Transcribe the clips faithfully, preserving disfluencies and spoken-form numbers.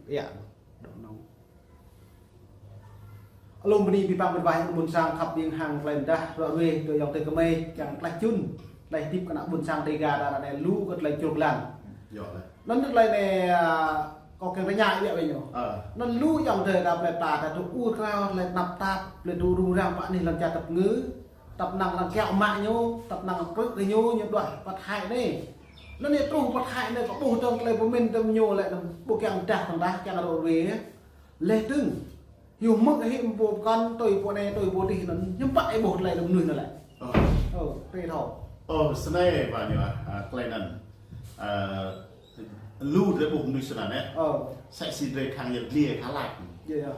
Ia, đŏk nong. Alum bơni ƀing păng ƀing wai ƀôn sang khăp ƀing hăng tơlơi mơdah ră ruai tui ayŏng adơi gơmơi kiăng tlaih čun, tlaih hơdip kơ ană ƀôn sang Dêga ta ră anai lu kơ tơlơi čruk lăng. Yơh lĕ. Anŭn tơlơi anai, a, kâo kiăng tơña ƀiă wai ñu. Ơ. Anŭn lu ayŏng adơi ta plei pla ta tŭ ur krao, tơlơi tơnap tap, tơlơi tŭ rŭng răng pă anih lŏn čar tơpơngư. Tăp năng lăng kiaŏ mă ñu, tăp năng krư̆ kơ ñu, ñu đuaĭ pơ Thái anai. Anŭn ñu truh pơ Thái anai kơ ƀuh tơ̆ng tơlơi pơmĭn tơ̆ng ñu lĕ anŭn ƀu kiăng dah tơ̆ng dah kiăng ră ruai. Leh tơ̆ng. Hyu hmư̆ hĭ pô pơkŏn tui pô anai tui pô adih anŭn hiư̆m pă ih ƀuh tơlơi anŭn mơnuih anŭn lĕ. Ơ. Ơ, tui thâo. Ơ, sơnai ba ñu ah, a, tơlơi anŭn. A, lu drơi ƀuh mơnuih sơnăn eh. Ơ. Sĕ si drơi khăng yơh dliê khă lač. Yơh, yơh.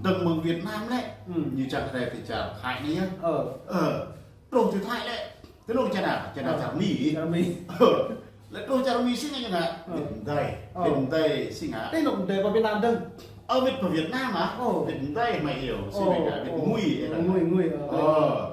Dơ̆ng mơ̆ng Việt Nam lĕ. Hmm. Ñu čang hrơi ti čar Thái anai yơh. Ơ. Ơ. Truh ti Thái lĕ. Ti anŭn čar na, čar na Ơ. Čar Mi. Čar Mi. Ơ. Lĕ truh čar Mi si ngă ñu ngă. Ơ. Wĭt mơdơi. Ơ. Wĭt mơdơi si ngă. Ti anŭn mơdơi pơ Việt Nam dơ̆ng. Ơ, wĭt pơ Việt Nam ah. Ơ. Wĭt mơdơi mă iâu. Si Ơ. Wĭt ngui. Ơ, ngui, ngui. Ơ. Ơ.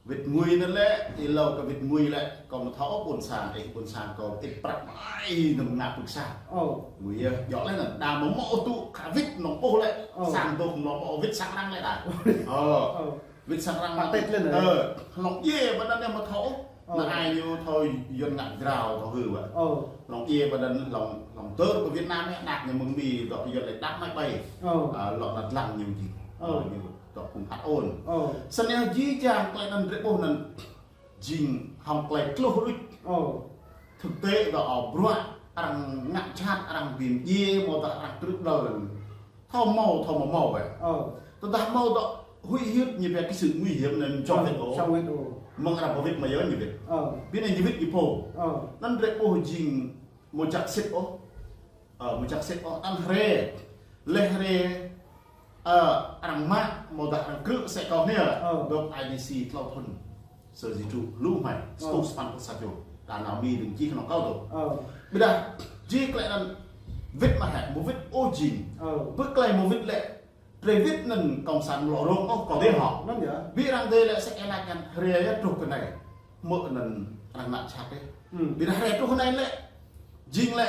Wĭt ngui anŭn lĕ, ih lăi kơ wĭt ngui lĕ, kâo mơ̆ thâo ƀôn sang, ih ƀôn sang kâo, ih prăk mai nơ̆ng ngă pơ̆k sang. Ơ. Ngui yơh, yua lĕ anŭn, đa mơ̆ mơ̆ tŭ kơ wĭt nong ƀuh lĕ, ơ. Sang dŏ mơ̆ mơ̆ wĭt sang arăng lĕ đa. Ơ. Ơ. Wĭt sang arăng mă Tết lĕ anŭn. Ơ, hlŏng djai ƀơi anŭn yơh mơ̆ thâo. Ơ. Anai ñu thâo Yuan ngă jrao thâo hư wă. Ơ. Hlŏng djai ƀơi anŭn hlŏng, hlŏng tơr kơ Việt Nam yơh, đak ñu mơ̆ng Mi, dŏ Yuan lĕ đak mai ƀai. Ơ. A, lŏ năt lăng ñu jing. Ơ. Ơ, ñu. Dŏ phung ăt ôn. Ơ. Sơnai jih jang tơlơi anŭn drơi ƀuh anŭn jing hăng tơlơi tluh ruč. Ơ. Thực tế dŏ ơ bruă arăng ngă jhat arăng ƀing djai mơ̆ dŏ arăng krư̆ đăl. Thâo mơ̆, thâo mơ̆ mơ̆ wĕ. Ơ. Tơdah mơ̆ dŏ huĭ hyưt ñu ƀiă kơ sự nguy hiểm anŭn jŏ Ơ, wĭt ôh. Jŏ wĭt ôh. Mơ̆ng arăng ƀu wĭt mă yơh ñu wĭt. Ơ. Ƀing anai ñu wĭt ñu pô. Ơ. Anŭn drơi ƀuh jing mơ̆ jak sĭt ôh. Ơ, mơ̆ jak sĭt ôh, anŭn hrơi. Leh hrơi, ơ, arăng mă, mơ̆ dah arăng krư̆ sĕ kâo anai. Ơ. Dŏ I D C tlâo thŭn. Sơ di tru lu mai, ơ. Satu sepan pơ sa jo. Đa nao Mi dơ̆ng čih kơ nong kâo tŭ. Ơ. Ƀiădah, jih tơlơi anŭn wĭt mă hĕ, mơ̆ wĭt ôh jing. Ơ. Bơ tơlơi mơ̆ wĭt lĕ, drơi wĭt anŭn kông sản lŏ rông ôh, kâo dê hŏ. Anŭn yơh. Ƀing arăng dê lĕ sĕ ih laĭ kăn hrơi yơh truh kơ anai. Mơ̆ anŭn arăng ngă jhat yơh. Hmm. Ƀiădah hrơi truh anai lĕ, jing lĕ,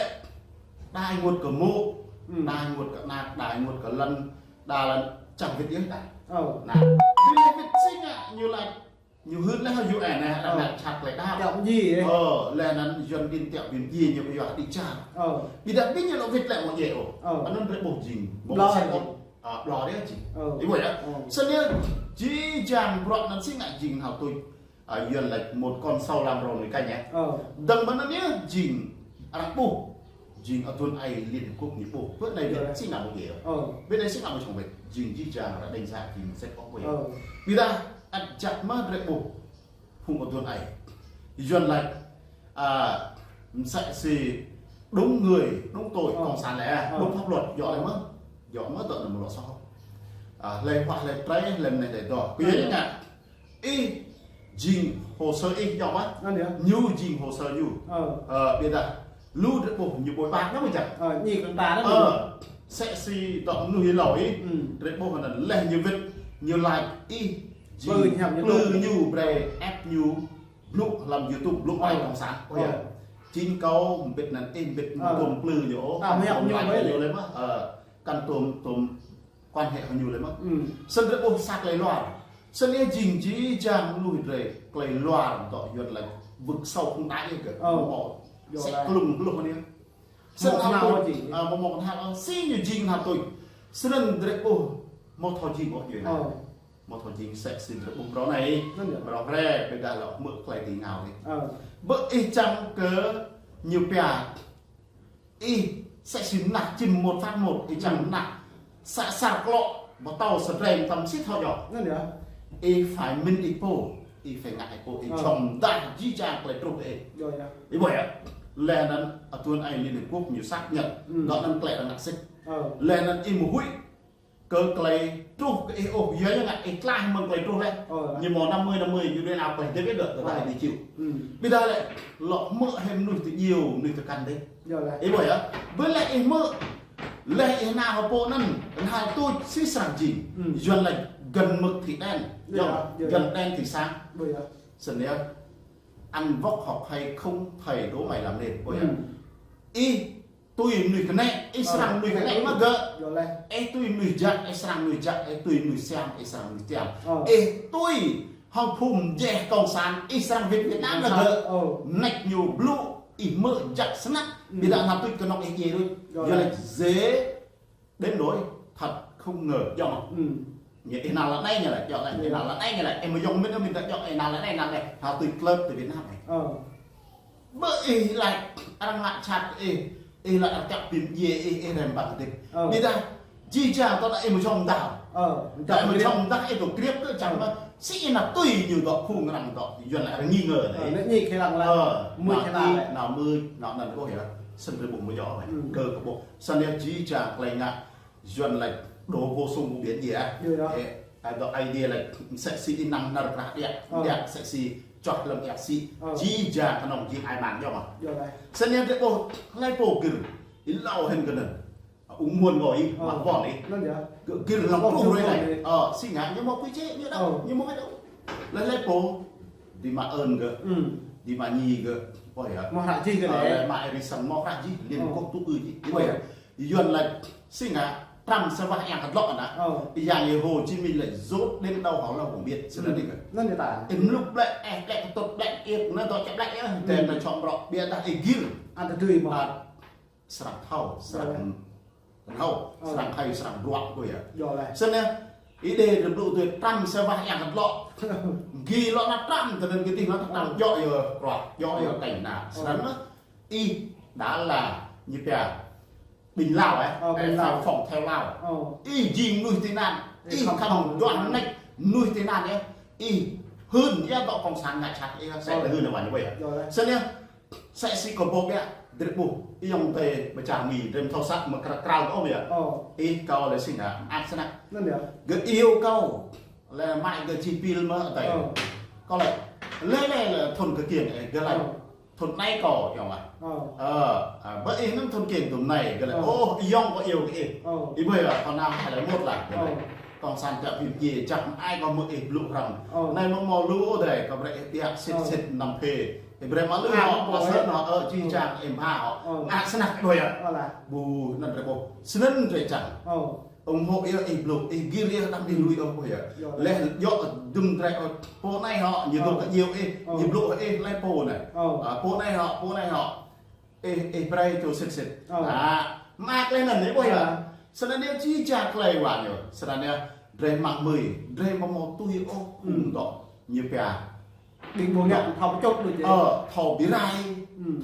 đa ih ngot kơ mô̆, hmm. Đa ih ngot kơ anăk, đa ih ngot kơ lŏn, đa lŏn čang wĭt yơh đa. Ơ. Anai. Ƀing lĕ wĭt si ngă ñu laĭ, ñu hưn lĕ hă U N anai, arăng ngă jhat lĕ đa. Kiaŏ ji, ơ. Ơ, lĕ anŭn Yuan ƀing tiăp ƀing ji ñu ƀu yua đĭ čar. Ơ. Ƀiădah ƀing ñu lŏ wĭt lĕ mơ̆ djai ôh. Ơ. Anŭn drơi ƀuh jing. Ƀlŏr. Ƀlŏr yơh jing. Ơ. Ih ƀuh yơh. Ơ. Sơnai jih jang bruă anŭn si ngă jing hao tui. A, Yuan laĭ một con sâu làm rầu nồi canh yơh. Ơ. Dơ̆ng ƀơi anŭn yơh jing arăng ƀuh. Jing aduôn aê Liên Hợp Quốc ñu ƀuh. Ƀơi anai ƀiă si ngă ƀu djai. Ơ. Ƀơi anai si ngă ƀu čŏng wĭt. Jing jih jang arăng đánh giá jing sĕ ôh wĕ. Ơ. Ƀiădah ăt jak mơ̆ drơi ƀuh. Phung aduôn aê. Yuan laĭ, a, mơ̆ sĕ si đúng người, đúng tội, ơ. Cộng sản lĕ, ơ. Đúng pháp luật, yua lĕ mơ̆. Yua mơ̆ dŏ anŭn mơ̆ lŏ soh. A, hlơi huă hlơi trei, hlơi anai hlơi dŏ. Kơ yua ngă. Ih jing hồ sơ ih yua mơ̆? Anŭn yơh. Ñu jing hồ sơ ñu. Ơ. Ơ, ƀiădah lu drơi ƀuh ñu ƀuh ƀă ñu mơ̆ jak. Ơ, ñu kơ ta anŭn. Ơ, sĕ si dŏ mơnuih lŏ ih. Hmm. Drơi ƀuh anŭn leh ñu wĭt, ñu laĭ ih jing plư ñu plư ñu brơi ĕp ñu blŭ hlăm YouTube blŭ ƀai cộng sản. Ơ. Ơ, yơh. Jing kâo mbĭt anŭn ih mbĭt ơ. Tôm plư ñu ôh. Ta mơ̆ yap ñu laĭ ƀai ñu lĕ mơ̆. Ơ, kăn tôm, tôm quan hệ hăng ñu lĕ mơ̆. Hmm. Sơnăn drơi ƀuh sa tơlơi luar. Sơnăn jing jih jang mơnuih drơi tơlơi luar dŏ Yuan laĭ vượt sâu không đáy kơ. Ơ. Mơ̆ mơ̆. Yua sĕ lĕ. Klung hluh anai. Sơnăn mơ̆ hao kơnhal tui, ôh jing. A, mơ̆ mơ̆ kơnhal ôh. Si ñu jing hao tui. Sơnăn drơi ƀuh mơ̆ thâo jing ôh jing. Ơ. Mơ̆ thâo jing sĕ si drơi ƀuh mrâo anai. Anŭn yơh. Mrâo hrơi ƀiădah lŏ hmư̆ tơlơi ti ngao anai. Ơ. Bơ ih čang kơ ñu pia Ih sĕ si mơnah čim một phát một, ih čang mơnah. Sa sar klŏ, ƀu tâo sa drơi tăm sĭt thâo yơh. Anŭn yơh. Ih phải mĭn ih pô, ih phải ngă ih pô, ih ơ. Čŏng dah jih jang tơlơi truh ih. Yơh, yơh. Ih ƀuh yơh. Leh anŭn aduôn aê Liên Hợp Quốc ñu xác nhận, ơ. Dŏ anŭn tơlơi arăng ngă sĭt. Ơ. Leh anŭn ih mơ̆ huĭ, kơ tơlơi truh kơ ih ôh, yua ngă ih tlaih mơ̆ng tơlơi truh leh. Ơ. Ñu mơ̆ năm mươi năm mươi, ñu đuaĭ nao pơh dêh ƀiă dŏ, tơdah ih či chịu. Ơ. Ƀiădah lĕ, lŏ hmư̆ hĭ mơnuih tơdjai, mơnuih tơkăn dêh. Yơh lĕ. Ih ƀuh yơh. Ƀơi lĕ ih hmư̆, leh ih nao hơpô anŭn, anŭn hal tuč si srăng jing. Ơ. Yuan laĭ gần mực thì đen. Yơh, yơh, yơh. Gần đen thì sáng. Ƀuh yơh. Sơnăn yơh. Ăn vóc học hay không thầy đố mày làm nên. Ƀuh yơh. Ơ. Ih tui mơnuih kơnê̆, ih srăng mơnuih kơnê̆ mă gơ̆. Ih tui mơnuih jăk, ih srăng mơnuih jăk, ih tui mơnuih siam, ih srăng mơnuih siam. Ih tui hăng phung jeh kông sản, ih srăng wĭt Việt Nam mă gơ̆. Nĕč ñu blŭ, ih mơ̆ jăk snăk. Ƀiădah hơtuč kơnơ̆ng ih djai đôč. Yua laĭ dễ đến nỗi thật không ngờ, yơh. Ñu ih nao lăn anai ñu laĭ, yơh laĭ, ih nao lăn anai ñu laĭ, ih mơyŏng mĭn, mĭn ta yơh, ih nao lăn anai, nao lĕ, hơtuč klơt tơ Việt Nam ih. Bơ ih laĭ, arăng ngă čăt ih, ih laĭ arăng čăt pim djai ih, ih rem băng dih. Ƀiădah, jih jang tơdah ih mơčŏng mơdah. Dah mơčŏng mơdah ih dŏ kriăp kơ čang mă, si ih nao tui ñu dŏ khung arăng dŏ, Yuan laĭ arăng nghi ngờ anai. Nĕ ñi khê lăng lăng, mưč khê lăng lăng. Nao mưč, nao anăn kơ ih, sĭt rơbŭ mơyŏ anai. Kơ kơ ƀuh, săn yơh jih jang klei ngă, Yuan laĭ đổ vô sung của biển gì á. Ê, ai đó ai đi laĭ msĕ si ih năng nao krah điă, điă msĕ si čoh lăm điă si. Jih jang kơnơ̆ng jing ai mang yơh mă. Săn yơh drei ƀuh hlei pô gir, ih lâo hĭn kơ anăn. Ung muôn ngă ih, mă von ih. Gir lăm kruh ruai laĭ. Ơ, si ngă, ñu mâo pui čê, ñu đăo, ñu mâo hai đăo. Hlei hlei pô, di mă ơn gơ̆, di mă ñi gơ̆. Ôi ya. Mâo hră jih gơ̆ lĕ. Mă ih rĭ săn mâo hră jih, Liên Hợp Quốc tŭ ư jih. Ôi ya. Yuan laĭ, si ngă, Trump sa wah yang kơdlŏ ană. Yang ih Hồ Chí Minh laĭ dốt đến đâu họ là không biết. Sĭt anăn gơ̆. Anăn yơh ta. Ih mlŭk ƀlĕ, ih ƀlĕ kơtŭt ƀlĕ, ih anăn dŏ čăp ƀlĕ yơh. Tơl anăn čŏng brŏ, ƀiădah ih gir. Ăn tơdơi mâo. Srăng thâo, srăng thâo, srăng thâo, srăng bruă kơ yơh. Sĭt anăn, ih đe rơblŭ tui Trump sa wah yang kơdlŏ. Gir lŏ ană Trump, tơl anăn gir dih ană Trump djŏ yơh, bruă, djŏ yơh kơnh ană. Sĭt anăn, ih đã là ñu pia ƀing Lao, ơ, ơ, ƀing Lao. Phòng theo Lao. Ih jing mơnuih tị nạn, ih khăm duah nĕč mơnuih tị nạn yơh. Ih hưn yơh dŏ kông sản ngă čăt ih, sĕ hưn anăn wă ñu ƀai. Sĭt anăn, sĕ si kơ ƀuh biă, drei ƀuh, ih yŏng tê ƀơčah mi, drei mơ̆ thâo săk mơ̆ krao krao ôh biă. Ih kâo lĕ si ngă, mơak snăk. Gơ̆ iâu kâo, lĕ mă gơ̆ čih pil mơ̆ tê. Kâo laĭ, lĕ lĕ lĕ thŭn kơ kiăng, ơ, gơ̆ laĭ. Thŭn anai kâo yŏng ah. Ơ, ơ, ơ, bơ ih anăn thŭn kiăng thŭn anai, gơ̆ laĭ. Ơ. Ôh, yŏng kâo iâu kơ ih. Ơ. Ih ƀuh yơh, kâo nao hai lĕ mŭt lah, gơ̆ laĭ. Ơ. Kông sản čăp pim djai, čăp ai kâo mơ̆ ih blŭ hrăm. Ơ. Anai mơ̆ mâo lu dai, kâo brơi ih ƀiă sĭt sĭt năm phê. Ih brơi mă lu hŏ, mă sơ̆ nŏ, ơ, jih jang ih mha hŏ. Ơ. Ngă snăk đuaĭ yơh. Ơ lah. Ƀu anăn drei ƀuh. Snăn drei čang. Ơ. Ủng hộ yơh ih blŭ, ih gir yơh đăm ih lui ôh ƀuh yơh. Leh djŏ dŭm drei ôh, pô anai hŏ, ñu dŏ kơ iâu ih, ñu blŭ ih, hlei pô anai. Ơ. Ơ, pô anai hŏ, pô anai hŏ. Ih, ih brơi čô sĭt sĭt. Ơ. Ơ, mơak leh anăn ih ƀuh yơh. Ơ. Sĭt anăn yơh jih jang klei wă ñu. Sĭt anăn yơh drei mă mơi, drei mâo mâo tui ôh, khung dŏ. Ñu pia. Ƀing ƀu ngă thâo pơčŭt đôč yơh. Ơ, thâo bi rai,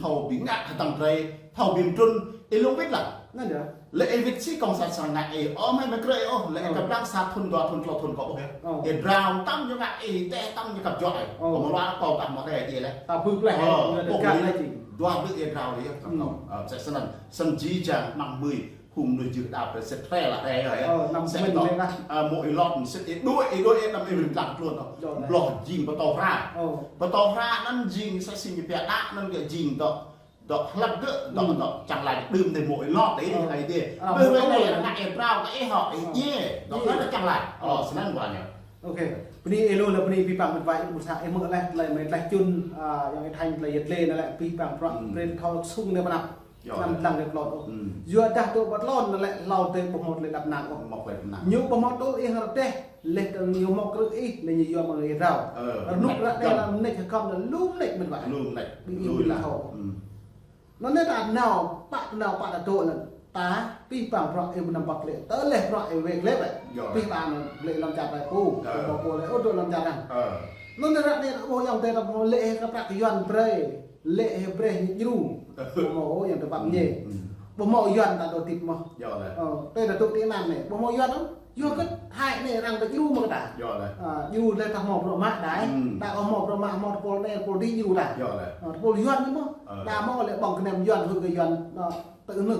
thâo bi ngă hơtăng drei, thâo bi mtrŭn, ih lông wĭt lah. Anăn yơh. Lĕ ih wĭt si kông sản srăng ngă ih, ơ, mơi mơi krơi ôh, lĕ ih kăp đang sa thŭn dua thŭn tlâo thŭn kâo ƀuh yơh. Ih drao tăm ñu ngă ih, teh tăm ñu kăp djŏ ih. Kâo mơ̆ lua kâo kăp mă rê djai leh. Ta bưk leh, ơ, ñu ƀuh gah leh jing. Dua bưk ih drao leh yơh, kâo. Ơ, sĕ snăn, snăn jih jang mă mơi, Phung mơnuih jưh đăo brơi sĭt hrĕ lah hrĕ yơh. Ơ, năm sĕ mĭn dŏ leh lah. Ơ, mơ̆ ih lŏn sĭt ih đuaĭ, ih đuaĭ ih đăm ih rĭm tlang tluôn dŏ. Dŏ leh. Bloh jing pơtô hra. Ơ. Pơtô hra anăn jing sĕ si ñu pia đă anăn gơ̆ jing dŏ, dŏ hlăk gơ̆, dŏ, dŏ čang laĭ đưm dih mơ̆ ih lŏn tih, ơ, ai dih. Ơ, bơ mơ̆ ih lŏn leh. Anăn ih drao kơ ih hŏ, ih djai. Dŏ leh čang laĭ. Ơ, snăn wă ñu. Ôkê. Bơni ih lu leh bơni abih bang mĭt wa ih ƀuôn sang ih mơ̆ leh, tơlơi mơi tlaih čun, ơ, ayŏng ih Thanh tơlơi yet lê anăn lĕ abih bang bruă brơi thâo sung anei pơ anăp. Yơh. Anăn lăng lĕ tlôn ôh. Yua dah tŭ ƀă tlôn anăn lĕ hlâo tơ̆ ƀu mâo tơlơi đăp nang ôh. Mâo tơlơi đăp nang. Ñu ƀu mâo tŭ ih rơdêh, leh tơ̆ng ñu mâo krư̆ ih, leh ñu yua mơ̆ng ih drao. Ơ, rơnŭk ră anei lăm mơneč hơkăm anăn lu mơneč mĭt wa. Lu mơneč. Ƀing ih ƀu thâo. Anăn anei ta nao, pă nao pă ta tŭ anăn. Ta, abih bang bruă ih ƀu năm pă lĕ. Tơleh bruă ih wĕ lĕ wĕ. Yơh. Abih bang anăn lĕ lăm čar ta pô. Ơ. Pô pô lĕ ôh dŏ lăm čar arăng. Ơ. Anăn ră anei ƀuh ayŏng adơi ta ƀuh lĕ ih kơ prăk Yuan brơi. Lĕ ih brơi ñu djru. Ƀu mâo ôh ayŏng adơi ƀăp ñe. Ƀu mâo Yuan ta dŏ tĭp mơh. Yơh lĕ. Ơ, tơdah dŏ tĭp anăn anei. Ƀu mâo Yuan ôh. Yua kơ hai anei arăng ta djru mơh kơ ta. Yơh lĕ. Ơ, djru lĕ ta mâo bruă mă đai. Ta ƀu mâo bruă mă mâo tơpul anei tơpul dih djru ta. Yơh lĕ. Ơ, tơpul Yuan ñu mơh. Ơ. Ta mâo lĕ ƀơ̆ng kơnem Yuan hưn kơ Yuan, ơ, tơ anŭn.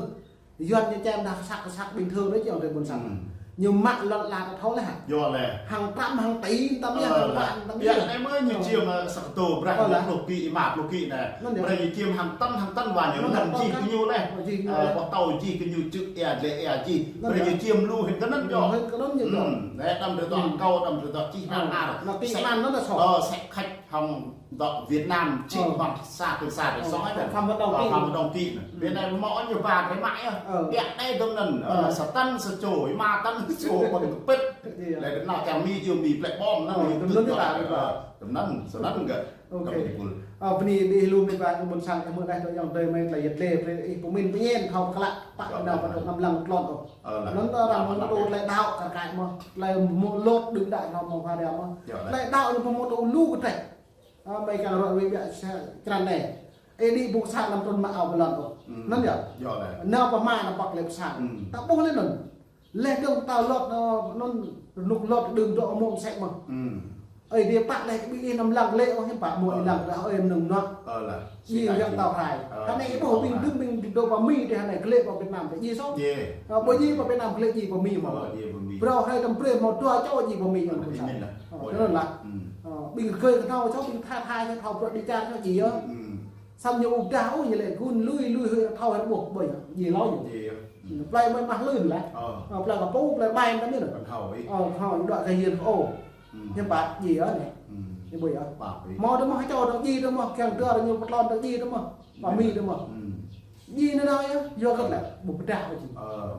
Yuan ñu čem dah kơsăk kơsăk bình thường đôč ayŏng adơi ƀuôn sang. Ñu mă lŏn ala ta thâo leh hă? Yơh leh. Hăng trăm hăng tỉ tam yơh, hăng vạn tam yơh. Yơh, anai mơ̆ ñu čiêm, ơ, sa kơtô brah, ñu pluh ký, êma pluh ký anai. Anŭn yơh. Brah ñu čiêm hăng tăn, hăng tăn wa ñu, anŭn anŭn jih kơ ñu leh. Jih kơ ñu leh. Ơ, ƀôh tâo jih kơ ñu, čư̆ ia, dlĕ ia jih. Anŭn yơh. Brah ñu čiêm lu hĭn tơ anŭn yơh. Hĭn kơ anŭn yơh. Hm, leh đăm drơi dŏ kâo, đăm drơi dŏ čih hăng ar. Anŭn tỉ anŭn anŭn soh. Ơ, sĕ khač hăng dŏ Việt Nam čih ƀăng sa kơ sa kơ soh anai. Khăm mơ̆ đŏng ký. Khăm mơ̆ đŏng ký anai. Việt Nam mơ̆ ñu ba kơ mă yơh. Ƀiă anai tơm anŭn, ơ, sa tăn sa čô, êma tăn sa čô, ƀăng kơpĭt. Leh kơ nao čang Mi, iâu Mi plĕ ƀom anŭn. Tơm anŭn ñu ba. Tơm anŭn, sa anŭn gơ̆. Ơ, bơni, bơni lu mơ̆ ba ƀôn sang mơ̆ leh tơ ayŏng adơi mơi tơlơi yet lĕ, brơi ih pơmĭn pơñen thâo klă, pă nao pă tơ̆ năm lăng tlôn ôh. Anŭn tơ arăng mơ̆ tơlơi đaŏ kar kaĭ mơ̆, tơlơi mơ̆ lŏt đưm đă nao mơ̆ pha đa mơ̆. Tơlơi đaŏ ñu mơ̆ tơlơi lu kơtĕk. Ơ, mơi kang rŏ wĭ ƀiă sa črăn anai. Ih đĭ ƀŭk sa năm trŭn mă ao bơlăn ôh. Anŭn yơh. Nao pơ hma nao păk lĕ pơ sang. Ta ƀuh lĕ anŭn. Leh dơ̆ng ta lŏt, ơ, anŭn rơnŭk lŏt đưm dŏ mơ̆ mơsĕ mơ̆. Ơi Adai pă leh ƀing ih năm lăng lĕ ôh hiư̆m pă mơ̆ ih lăng dah ơi mơnơ̆ng nŏ. Ih yang tao rai. Hơnai ih ƀuh ƀing đưm ƀing dŏ pơ Mi dih hơnai glĕ pơ Việt Nam dih ih soh. Ƀu djơ̆ pơ Việt Nam glĕ djơ̆ pơ Mi mơ̆. Phrâo hrơi tơm brơi mơ̆ dua čô djơ̆ pơ Mi yang ƀôn sang. Anŭn lah. Ƀing gơ̆ kơ thâo čô ƀing tha tha čô thâo brơi đi čar čô djơ̆. Samơ̆ ñu ƀu dah ôh, ñu lĕ gun lui lui hơi thâo hơi ƀuh ƀơi djơ̆ lŏ ñu. Plơi mơi mah lưn lah. Plơi kơ pô, plơi ƀai mơ̆ anŭn. Thâo, thâo, đuaĭ kơ hiên ôh. Hiư̆m pă djơ̆ anai. Ñu ƀơi ah. Mơ̆ tơ mơ̆ čô tơ djơ̆ tơ mơ̆, kiăng tơ ñu pơtlôn tơ djơ̆ tơ mơ̆. Pơ Mi tơ mơ̆. Djơ̆ anai anai yơh, yua kơ lĕ, ƀu pơdah ôh djơ̆.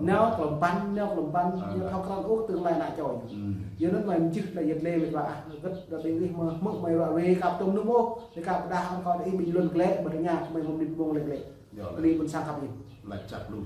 Nao klom păn, nao klom păn, yua thâo krăn ôh tương lai ană čô ñu. Yua anŭn mơi mơčih tơlơi yet lĕ mơi ba ah, gơ̆t tơ ƀing ih mơ̆, mơ̆ mơi ră ruai kăp tơm anŭn ôh, tơ kăp pơdah hăng kâo tơ ih ƀing lŏn glĕ, ƀơi tơngia kơ mơi mơ̆ mơnit mông lĕ glĕ. Bơni ƀôn sang khăp ih. Lač čăk lu.